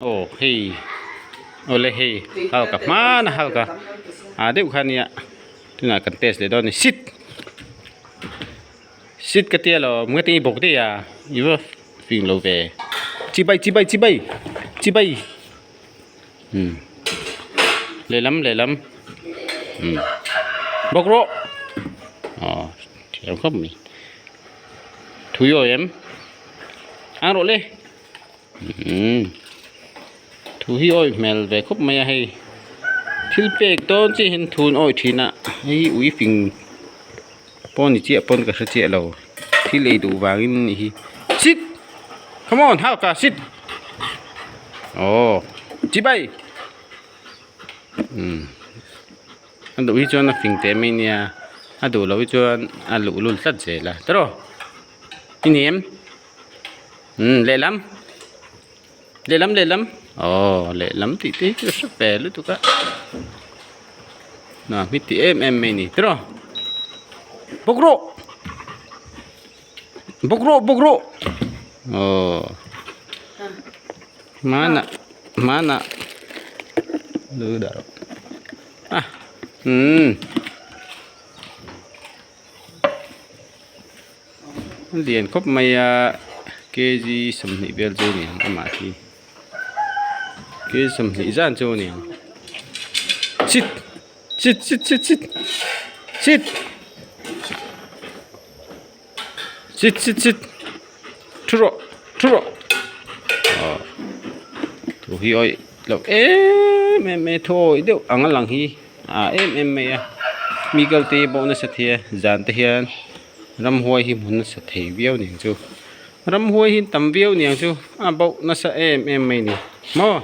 Aw hei awle hei halka hmana halka ah deuh kha ania tunah kan test leh dawn a ni sit sit ka tia lo nge tinge bawk daih a i va fing lo ve chibai chibai chibai chibai umm lehlam lehlam umm bawk rawh aw thiam khawp mai thui awi em ang rawh le. Umm thu hi awih hmel ve khawp mai a hei thil pek dawn chiah hian thu an awih thin a hei ui fing pawh ni chiah pawn ka hre chiah lo thil ei duh vangin nih hi sit come on how ka sit aw chibai umm a duh hi chuan a fing teh mai nia a duh loh hi chuan a luhlul tlat zel a tiraw i ni em. Umm lehlam lehlam lehlam aw lehlam tih te hi chu a hre ve lutuk a hna hmit tih em em mai a ni tiraw bawk rawh bawk rawh bawk rawh aw hmanah hmanah lu dah rawh a umm. A lian khawp mai a kg 20 vel chu a ni ang amah hi kg 20 zan chu a ni ang chit chit chit chit chit chit chit chit chit thu rawh thu rawh aw thu hi awih loh em em mai a thu awih deuh ang a lang hi a em em mai a mi kal te hi pawh nasa thei a zan te hian ramhuai hi hmu nasa thei viau aniang chu ramhuai hi tam viau aniang chu a bauh nasa em em mai a ni maw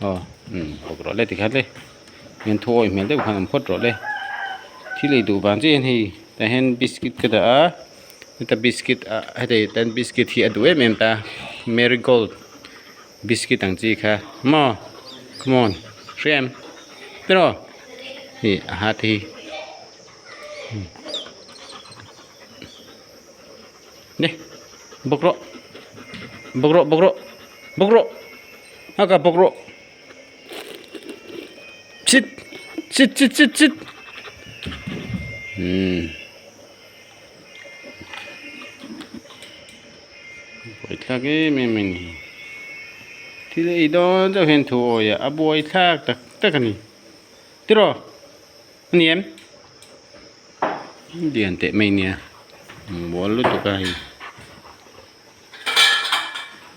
aw umm bawk rawh le tikhan le hian thu awih hmel deuh khan awm phawt rawh le thil ei duh vang chiah hian hei tah hian biscuit ka dah a heta biscuit ah heti tan biscuit hi a duh em em ta marigold biscuit ang chi kha maw come on hria em tiraw hei a hat hi nè bawk rawh bawk rawh bawk rawh bawk rawh a ka bawk rawh chit chit chit chit chit umm buaithlak em em a ni thil ei dawn chauh hian thu awi a a buaithlak tak tak a ni tiraw a ni em lian teh mai nia mual lutuk a hei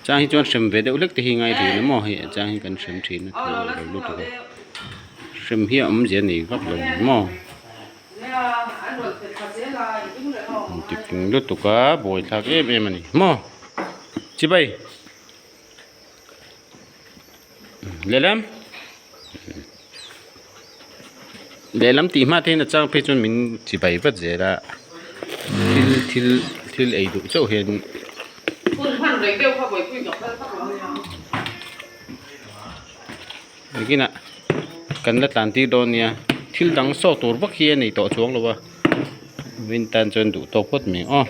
chang hi chuan hrem ve deuh hlek te hi ngai thin a maw hei a chang hi kan hrem thin a thu lo lutuk a hrem hi a awmzia nei vak lo ni maw. Intifing lutuk a buaithlak em em a ni maw chibai lehlam lehlam tih hma te hian a chang phei chuan min chibai vat zel a thil thil thil ei duh chauh hian Engtinah kan la tlan tir dawn nia thil dang saw tur vak hi a nei tawh chuang lo a vin tan chuan duh tawk phawt mai ang aw.